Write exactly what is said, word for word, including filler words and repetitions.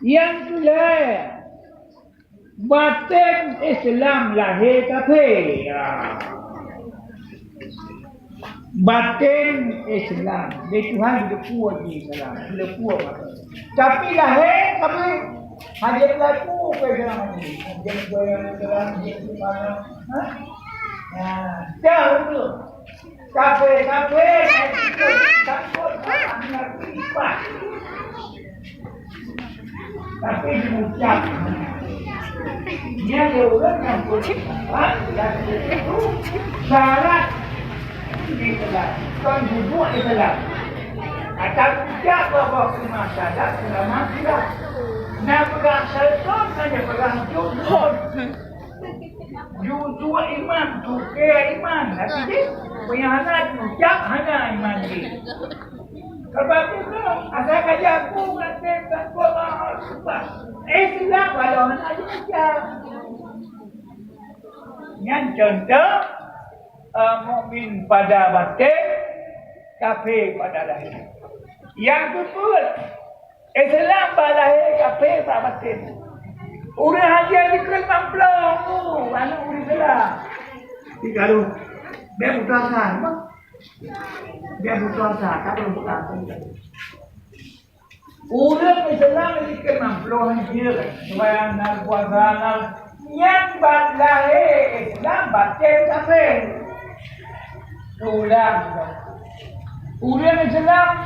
Nyang keulhèe, baten Islam, lahé kafé. Ya. Baten Islam, lé Tuhan geupeu jih Islam, geupeu mata. Tapi lahé kafé, hana geupeu Islam lagi. Jadi, Islam di mana? Ha? Ya, dah tu. Kafé, kafé, takut, takut, tapi diucap. Dia ada orang yang boleh, ha? Dan itu syarat di dalam, bukan duduk di dalam. Atau tidak bahwa kemasalah selama tidak. Nah, pegang syaitan hanya pegang jodoh. Jujur iman, cukai iman. Tapi jih, pengkhianat, ucap hana iman jih. Sebab itu, asai ka jago, ngon tem, takut, ah, susah. Islam, walau hana diucap. Nyan contoh, eh, mukmin pada batin, kafé pada lahé. Nyang keupeuet, Islam bak lahé, kafé bak batin. Ureueng hana jikheun lam plong, oh, aneuk ureueng Islam. Tiga lu. Biar putus asa, apa? Biar putus asa, tak perlu putus asa. Ureueng Islam jikheun lam plong, dia sembahyang, puasa, nyan bak lahé Islam, batin kafé. Ulang. Ureueng Islam